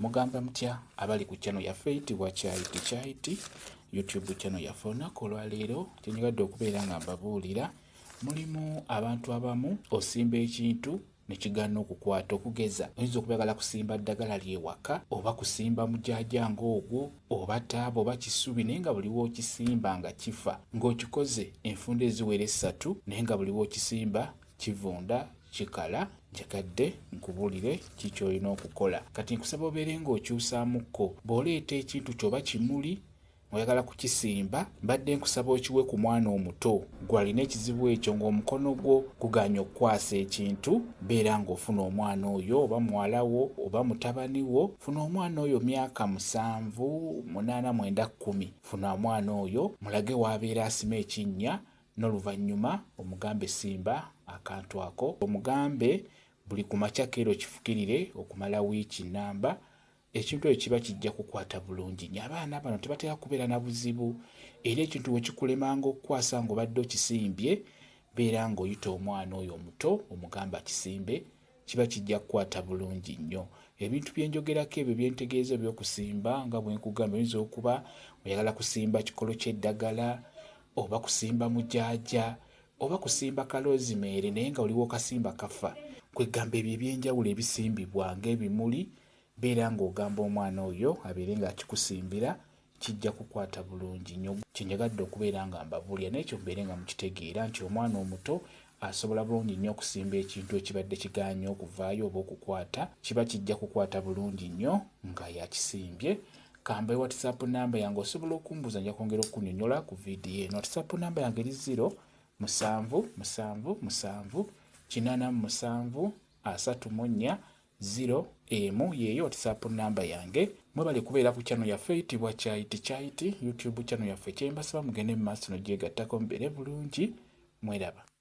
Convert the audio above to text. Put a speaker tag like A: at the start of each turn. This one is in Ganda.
A: Mugamba mutya abali ku channel yaffe eyitibwa Kyayiti Kyayiti YouTube channel yaffe. Olunaku olwaleero kyenjagadde okubeera nga mbabuulira, mulimu abantu abamu osimba ekintu ne kigaana okukwata. Okugeza oyinza okuba oyagala kusimba ddagala ly'ewaka oba kusimba mujaaja ng'ogwo oba taaba oba kisubi, naye nga buli w'okisimba nga kifa, ng'okikoze enfunda eziwera 3, naye nga buli w'okisimba kivunda, kikala. Njagadde nkubuulire ki ky'olina okukola. Kati nkusaba obeere ng'okyusaamukko. Bw'oleeta ekintu kyo oba kimuli oyagala kukisimba, mbadde nkusaba okiwe ku mwana omuto gw'alina ekizibu ekyo, ng'omukono gwo gugaanye okukwasa ekintu. Beera ng'ofuna omwana oyo, oba muwala wo oba mutabani wo. Funa omwana oyo myaka 7, 8, 9, 10. Funa omwana oyo, mulage w'abeera asima ekinnya, n'oluvannyuma omugambe simba akantu ako. Omugambe buli ku makya keera okifukirire okumala wiiki nnamba. Ekintu ekyo kiba kijja kukwata bulungi nnyo. Abaana bano tebatera kubeera na buzibu, era ekintu bwe kikulemanga okukwasa ng'obadde okisimbye, beera ng'oyita omwana oyo omuto omugamba akisimbe, kiba kijja kukwata bulungi nnyo. Ebintu bye njogerako ebyo bye ntegeeza eby'okusimba, nga bwe nkugambye, oyinza okuba oyagala kusimba kikolo ky'eddagala oba kusimba mujaaja oba kusimba kaloozimeere, naye nga oliwo okasimba kafa. Kwegamba ebyo eby'enjawulo ebisimbibwa ng'ebimuli, beera ng'ogamba omwana oyo abeere ng'akikusimbira, kijja kukwata bulungi nnyo. Kye njagadde okubeera nga mbabuulira n'ekyo mubeere nga mukitegeera nti omwana omuto asobola bulungi nnyo okusimba ekintu ekibadde kigaanye okuvaayo oba okukwata, kiba kijja kukwata bulungi nnyo nga yakisimbye. Kambawe WhatsApp namba yange, osobola okumbuuza, nja kwongera okukunnyonnyola ku vidiyo eno. WhatsApp namba yange eri 0 7 7 7 87 34 0 1. Yeeyo WhatsApp namba yange. Mwebale kubeera ku channel yaffe eyitibwa Kyayiti Kyayiti YouTube channel yaffe. Kyembasaba mugende mu maaso nogyegattako, mubeere bulungi, mweraba.